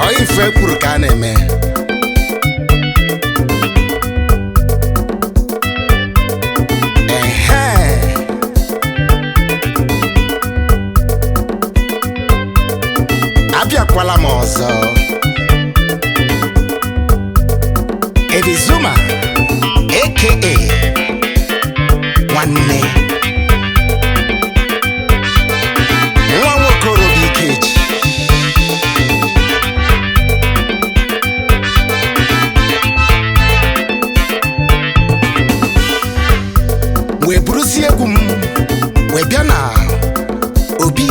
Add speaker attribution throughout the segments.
Speaker 1: Ọ ife kwuru ka a na-eme. Ehe, abịakwala m ọzọ. Ebizuma aka nwanne nwa nwokorobịa Ikeji. Wee buruzie egwu m wee bịa na obi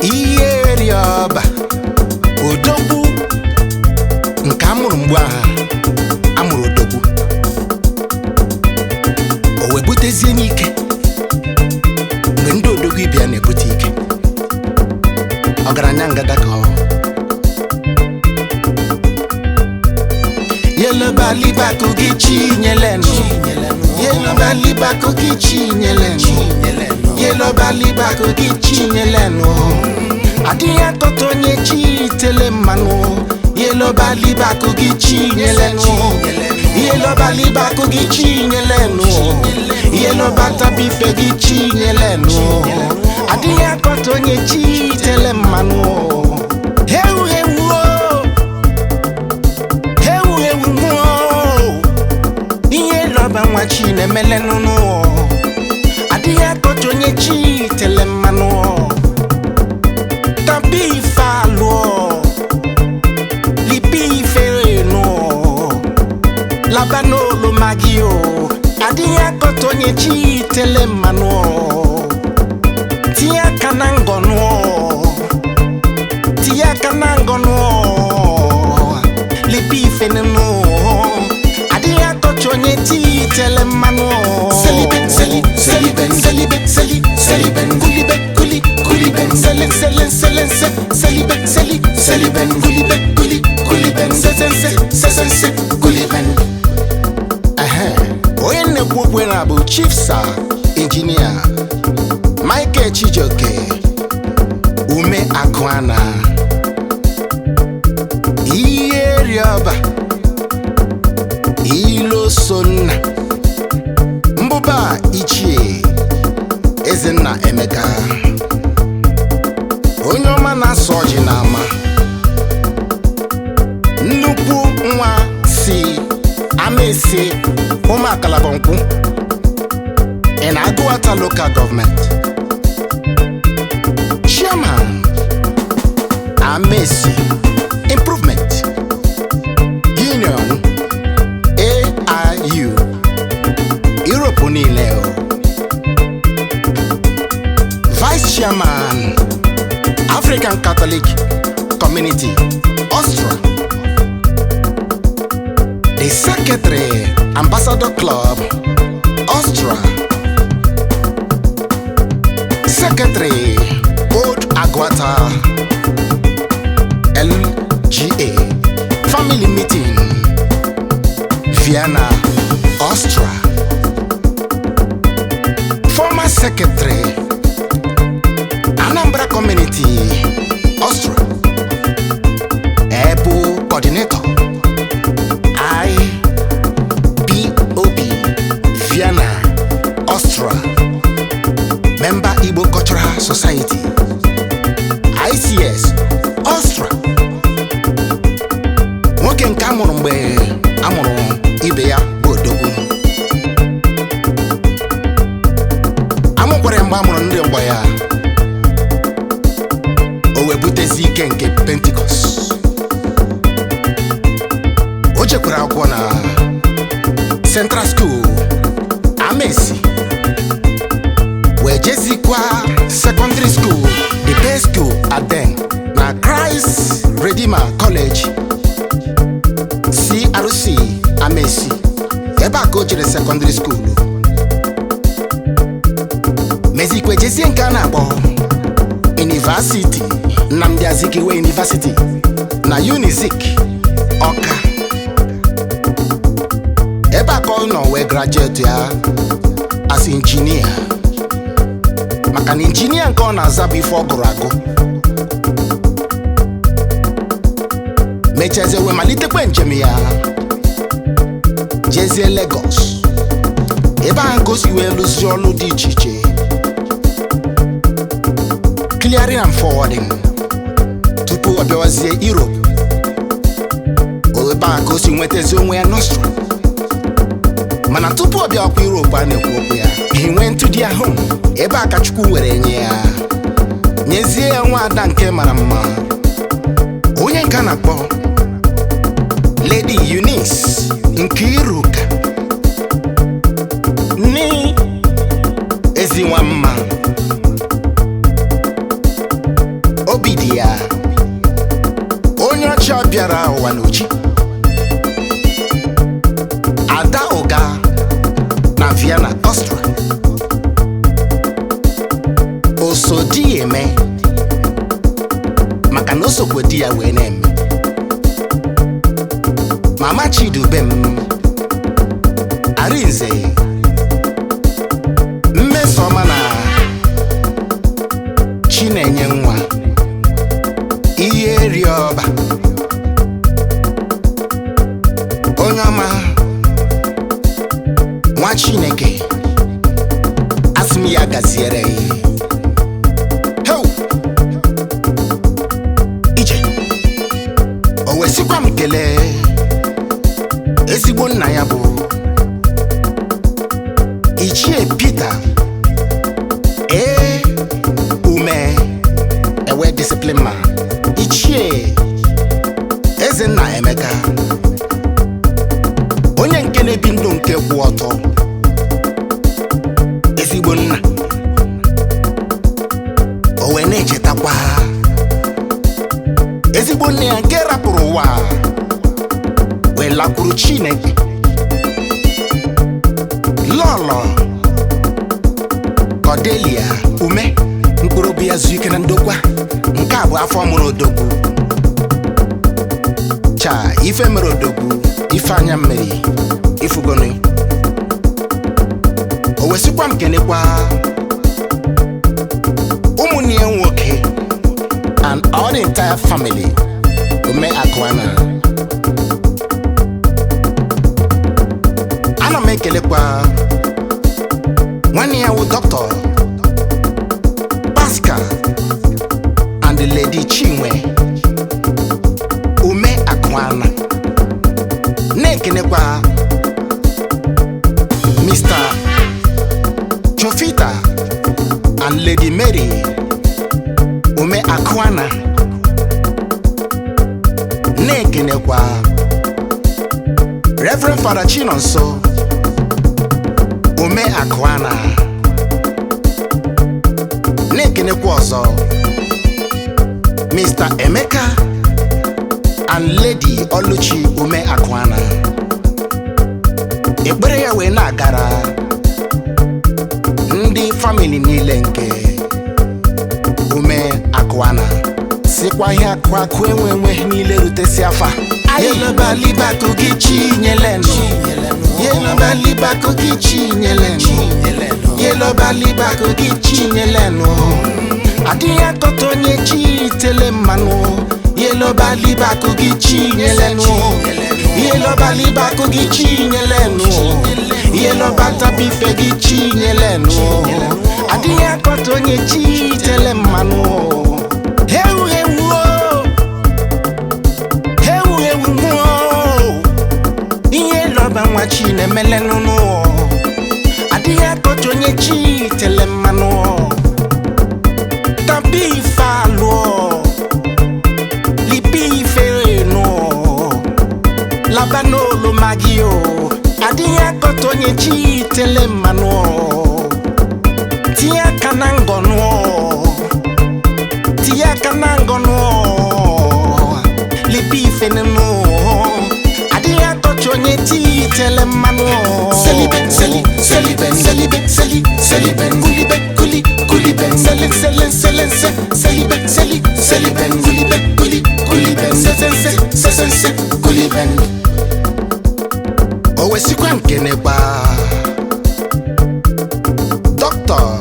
Speaker 1: ihe rịọba odogwu nke a mụrụ mgbe aha amụrụ odogwu, o wee butezie n'ike mgbe ndị odogwu ibia na-ebute ike. Ọgaranya ngada ka ọ yelobalibaku gị chinyelenu, yelobalibaku gị chinyelenu, yelobalibaku gị chinyelenu. Adịghị atọtọ onye chi tele mmanụ. Yelobalibaku gị chinyelenu, yelobalibaku gị chinyelenu, yelobatabife gị chinyelenu. Adịghị akọtọ onye chi tele mmanụ. Hewu hewu o, hewu hewu mụọ. Ihe lọba nwa chi na-emele nụnụ. Adịghị akọcha onye chi tele mmanụ. Tapi ife alụọ, lipi ife nụ, laba n'olu magi o. Adịghị akọcha onye chi tele mmanụ. Tinye aka na ngọnụ, tinye aka na ngọnụ, lipi ife nụnụ. Adịghị akọcha onye chi tele mmanụ. Selibe seli selibe selibe seli selibe kulibe kuli kulibe sele sele sele se selibe seli selibe kulibe kuli kulibe se se se se se se kulibe. Ehe, onye na-ekwu okwu na bụ Chief Sir Engineer Michael Chijioke Ume Akụana, ihe rịọba Ilosonna Mbụba Ichie Ezenna Emeka, onye ọma na-asọ ọjị n'ama, nnukwu nwa si Amaesi Ụmụakalabọnkwụ in Aguata Local Government, Chairman Amaesi Improvement Union AIU Europe niile o, Vice Chairman African Catholic Community Austria, the Secretary Ambassador Club Austria, Secretary Old Aguata LGA Family Meeting Vienna, Austria, former Secretary Anambra Community Austria, Ebu Coordinator IPOB Vienna, Austria, Member Igbo Cultural Society ICS Austria. Nwoke nke a mụrụ mgbe a mụrụ ibe ya bụ odogwu. Amụkwara ya mgbe a mụrụ ndị ọgbọ ya, o wee butezi ike nke Pentikọst. O jekwara akwụkwọ na Central School Amaesi, wee jezikwa secondary school, the best school at then, na Christ Redeemer College CRC Amaesi. Ebe a ka o jere secondary school, mezikwa jezie nke a na-akpọ University Nnamdi Azikiwe University na Unizik Ọka. Ebe a ka ọ nọ wee graduate ya as engineer. Maka na injinia nke ọ na-aza bụ ife ọ gụrụ agụ. Mechazie wee malitekwa njem ya, jezie Lagos, ebe ahụ ka o si wee lụzie ọlụ dị iche iche, clearing and forwarding, tupu ọ bịawazie Europe. Ebe ahụ ka o si nwetazi onwe ya n'Austria. Mana tupu ọ bịawakwa Europe a na-ekwu okwu ya, he went to their home, ebe a ka Chukwu were nye ya, nyezie ya nwaada nke mara mma, onye nke a na-akpọ Lady Eunice Nkiruka ni ezi nwa mma. Obi dị ya onye ọcha bịara ụwa n'ochi, Ada Ụga na Vienna, Austria. O so di ya eme, maka na o sokwe di ya wee na-eme. Mama Chidubem Arinze Mmesoma na Chinenye nwa ihe riọba, onye ọma, nwa Chineke, asị m ya gaziere ya. Heu! Ije o wee sịkwa m kelee ezigbo nna ya bụ Ichie Peter ee Ume ewe discipline ma Ichie Ezenna Emeka, onye nke na-ebi ndụ nke kwụ ọtọ, ezigbo nna. O wee na-echetakwa ezigbo nne ya nke rapụrụ ụwa wee lakwuru Chineke, Lọlọ Cordelia Ume, mkpụrụ obi ya zuo ike na ndokwa. Nke a bụ afọ mụrụ odogwu. Cha ife mere odogwu, ife anya mmiri ifugonu. O wesịkwa m kenekwa ụmụnne ya nwoke and all the entire family Ume Akụana. Ana m ekelekwa nwanne ya wụ Dr. Pascal and the Lady Chinwe Ume Akụana, na-ekenekwa Mr. Chofita and Lady Mary Ume Akụana, na-ekenekwa Reverend Father Chinonso Ume Akụana, na-ekenekwa ọzọ Mr. Emeka and Lady Oluchi Ume Akụana. Ekpere ya wee na-agara ndị famili niile nke Ume Akụana, sikwa ihe akụ akụ enwe enwe niile rutesi afa. Yelọbalibakụ gị chinyelenu, yelọbalibakụ gị chinyelenu, yelọbalibakụ gị chinyelenu. Adịghị akọta onye chi tele mmanụ. Yelọbalibakụ gị chinyelenu, yelọbalibakụ gị chinyelenu, yelọbatabife gị chinyelenu. Adịghị akọta onye chi tele mmanụ. Hewu hewu o, hewu hewu mụọ, ihe lọba nwa chi na-emelenụ. Adịghị akọta onye chi tele mmanụ. Tabi ife alụọ, libi ife enu, laba n'olu magi o. Adịghị akọta onye chi tele mmanụ. Tinye aka na ngọnụ, tinye aka na ngọnụ, libi ife nụ. Adịghị akọcha onye chi tele mmanụ.
Speaker 2: Selibe, seli, selibe, selibe, seli, selibe, kulibe, kuli, kulibe, sele, sele, sele, se, selibe, seli, selibe, kulibe, kuli, kulibe, se, se, se, se, se, se, kulibe.
Speaker 1: O wesikwa nkenekwa Dr.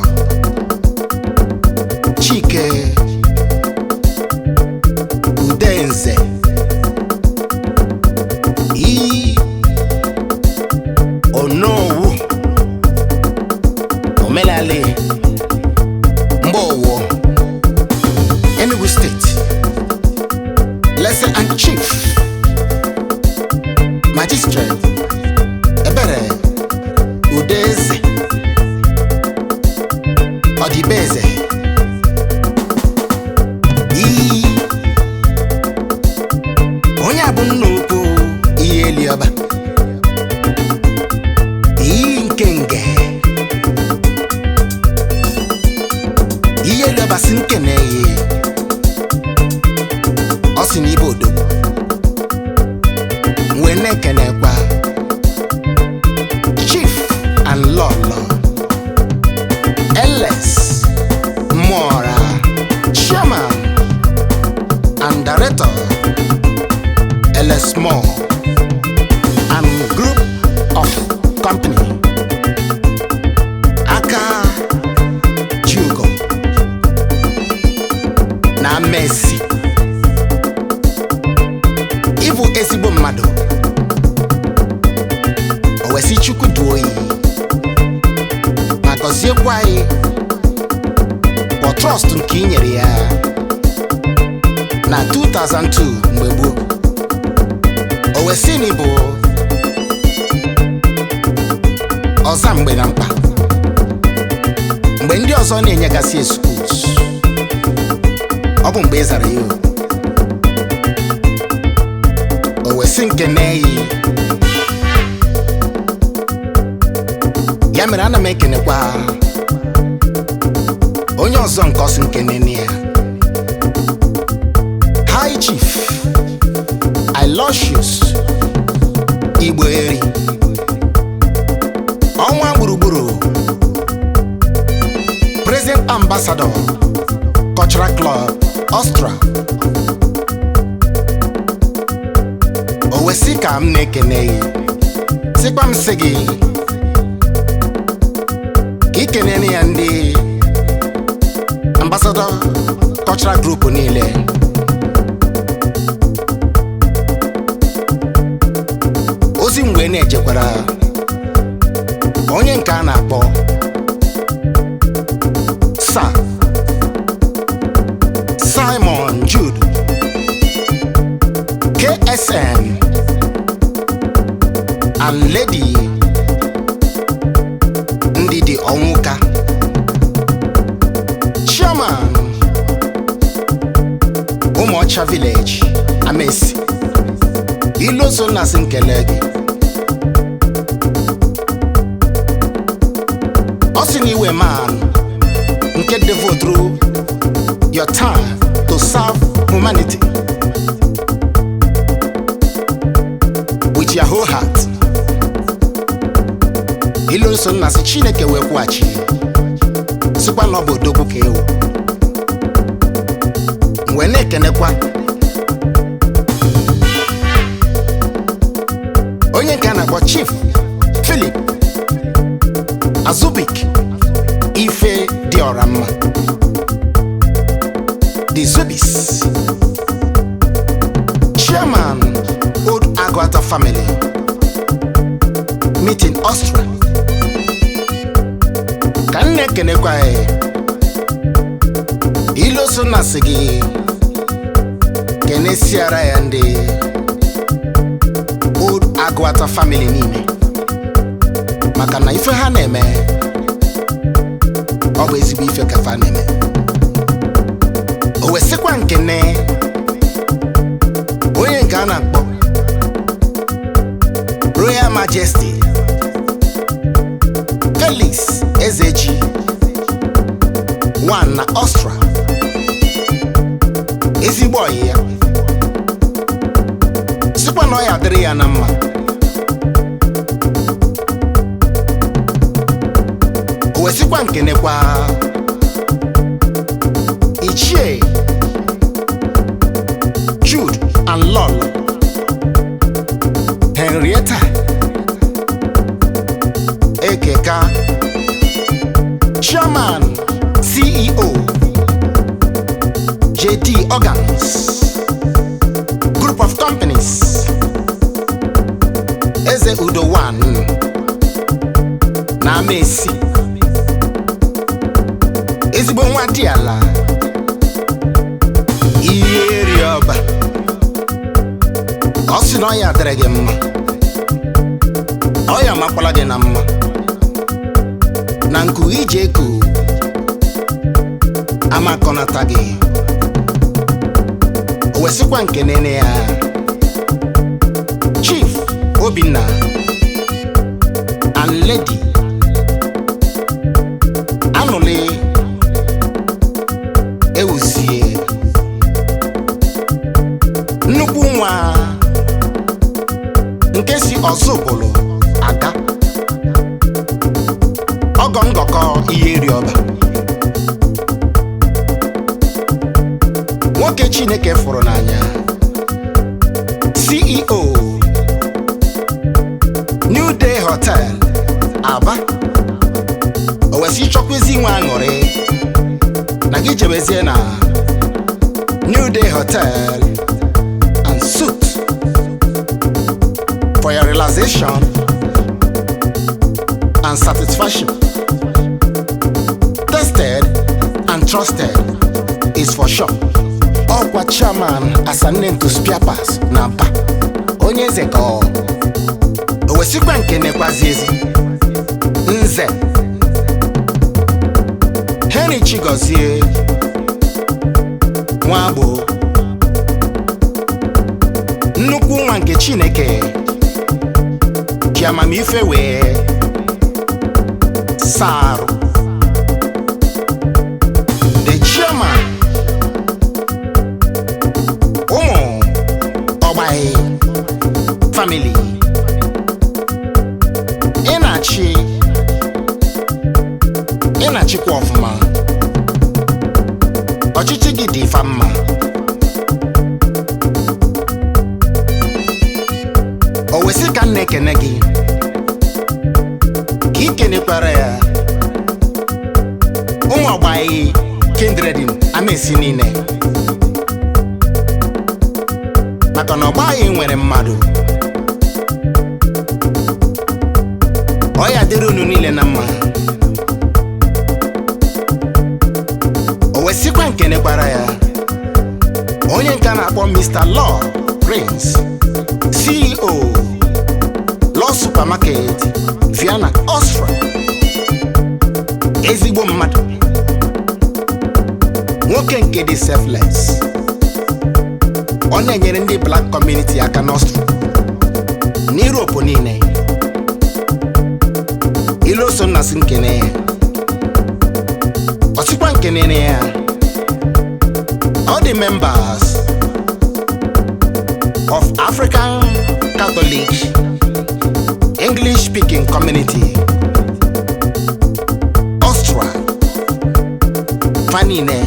Speaker 1: Omelali Mgbowo, Enugu State. Lese and Chief Magistrate Ebere Udeze Odibeze. Iyi onye a bụ nna ukwu ihe Eliọba, iyi nke nge ihe Eliọba si nke na-eyi ọ sị na ibe odogwu wee na-ekenekwa Chief and Lolo LS Mora, Chairman and Director, LS More and Group of Company, aka Jugo na Messi. Ịbụ ezigbo mmadụ, o wee sị Chukwu duo oyi ma gọziekwa anyị for trust nke i nyere ya na 2002 mgbe gboo. O wee sị na ịbụ ọza mgbe na mkpa, mgbe ndị ọzọ na-enyegasị excuse, ọ bụ mgbe ị zara ya. O wee sị nke na-eyi ya mere ana m ekenekwa onye ọzọ nke ọsị nke nene ya, High Chief Aloysius Igbo Eri, ọnwa gburugburu, President Ambassador, Cultural Club Austria. O wee sị ka m na-ekene gị, sịkwa m sị gị ka ikenene ya ndị Ambassador Cultural Group niile. Ozi mgbe na-ejekwara onye nke a na-akpọ Sir Simon Jude KSM and Lady Ndidi Onwuka, Chairman, Ụmụọcha Village, Amesi. Ilozo na-asị nkele gị. Ọ sị na iwe man nke devote your time to serve humanity with your whole heart. Ilozo na-asị Chineke wee kwụghachi, sịkwa na ọ bụ odogwu ka ewu. Wee na-ekenekwa onye nke a na-akpọ Chief Philip Azubik Ife dị ọra mma, The Zubis, Chairman, Old Agwata Family Meeting, Austria. Ka m na-ekenekwa ya, Iloso na sị gị kenesiara ya ndị Old Agwata Family niile, maka na ife ha na-eme ọ bụ ezigbo ife ka fa na-eme. O wee sịkwa nkene onye nke a na-akpọ Royal Majesty Felix Ezeji one na Austria, ezigbo ọyị ya, sịkwa na ọ ya adịrị ya na mma. O wee sịkwa nkenekwa Ichie Jude and Lolo Henrietta Ekeka, Chairman, CEO, JT Organs Group of Companies, Eze Udo 1 na Amesi. Ezigbo nwa dị ala ihe eri ọba. Ọ sị na ọya dịrị gị mma, ọya makwala gị na mma na nku ije eku amakọnata gị. O wesịkwa nke nene ya Chief Obinna and Lady Anụlị Ewuzie, nnukwu nwa nke si Ọzụbụlụ aga ọgọ ngọkọ ihe eri ọba, nwoke Chineke fụrụ n'anya, CEO New Day Hotel Aba. O wesị ịchọkwezi inwe aṅụrị na gị jebezie na New Day Hotel and Suite for your relaxation and satisfaction. Tested and trusted is for sure. Ọkwa chairman Asanentu Spiapas na Aba, onye eze ka ọ o wesikwa nke nekwazi ezi Nze Henry Chigozie Nwagbo, nnukwu nwa nke Chineke ji amamife wee sarụ, the chairman ụmụ ọgbaghị family. Ị na-achị, ị na-achịkwa ọfụma, ọchịchị gị dị ifa mma. O wesị ka m na-ekene gị ka ị kenekwara ya ụmụ ọgbaghị kindredin amaesi niile, maka na ọgbaghị nwere mmadụ. Ọ ya dịrị unu niile na mma. O wesịkwa nkenekwara ya onye nke a na-akpọ Mr. Law Prince, CEO Law Supermarket Vienna, Austria. Ezigbo mmadụ, nwoke nke dị selfless, ọ na-enyere ndị black community aka n'Austria na Europe niile. Iloso nna si nkene ya, ọ sịkwa nkenene ya all the members of African Catholic English speaking community Austria fa niile.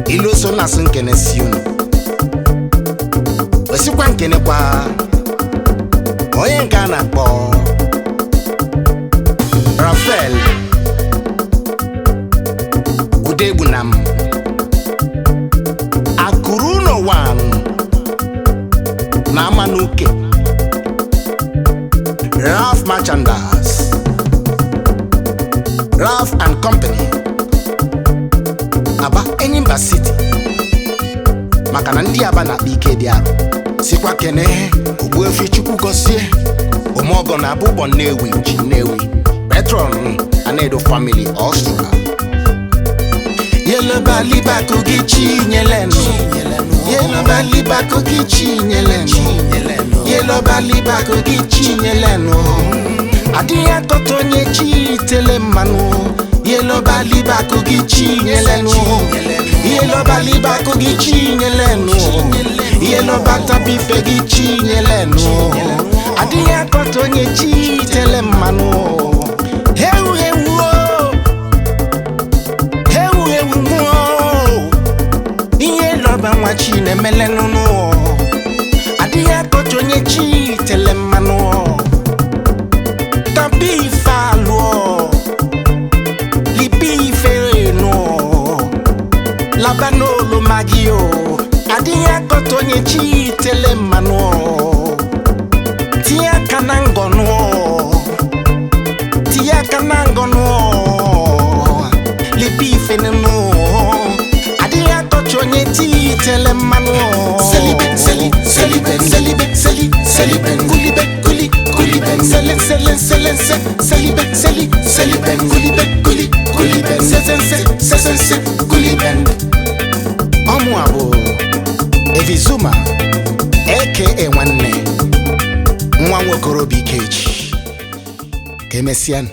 Speaker 1: Iloso nna si nkene si unu wesikwa nkenekwa onye nke a na-akpọ Rafael Udegbunam Akụrụ one na Amanuke, Ralph Merchandise, Ralph and Company, Aba Enyimba City, maka na ndị Aba na-akpa ike dị arụ. Sikwa kene Ogbuefi Chukwu gozie Omeọgọ na Abụgbọ Nnewi ji Nnewi Patron Anedo Family Austria. Yelobalibaku gị chinyelenu, yelobalibaku gị chinyelenu, yelobalibaku gị chinyelenu. Adịghị akọta onye chi tele mmanụ. Yelobalibaku gị chinyelenu, yelobalibaku gị chinyelenu, yelobatabife gị chinyelenu. Adịghị akọta onye chi tele mmanụ. Hewu hewu o, hewu hewu mụọ, ihe lọba nwa chi na-emele nụnụ. Adịghị akọcha onye chi tele mmanụ. Tapi ife alụọ, lipi ife nụ, laba n'olu magi o. Adịghị akọta onye chi tele mmanụ. Tinye aka na ngọnụ, tinye aka na ngọnụ. seliben, kulibe, kuli, kuliben, selen, selen, selen, se, selibe, seli, seliben, kulibe, kuli, kuliben, se, se, se, se, se, kuliben.
Speaker 2: Ọmụ a bụ Evizuma aka nwanne nwa nwokorobịa Ikeji. Ka emesịa.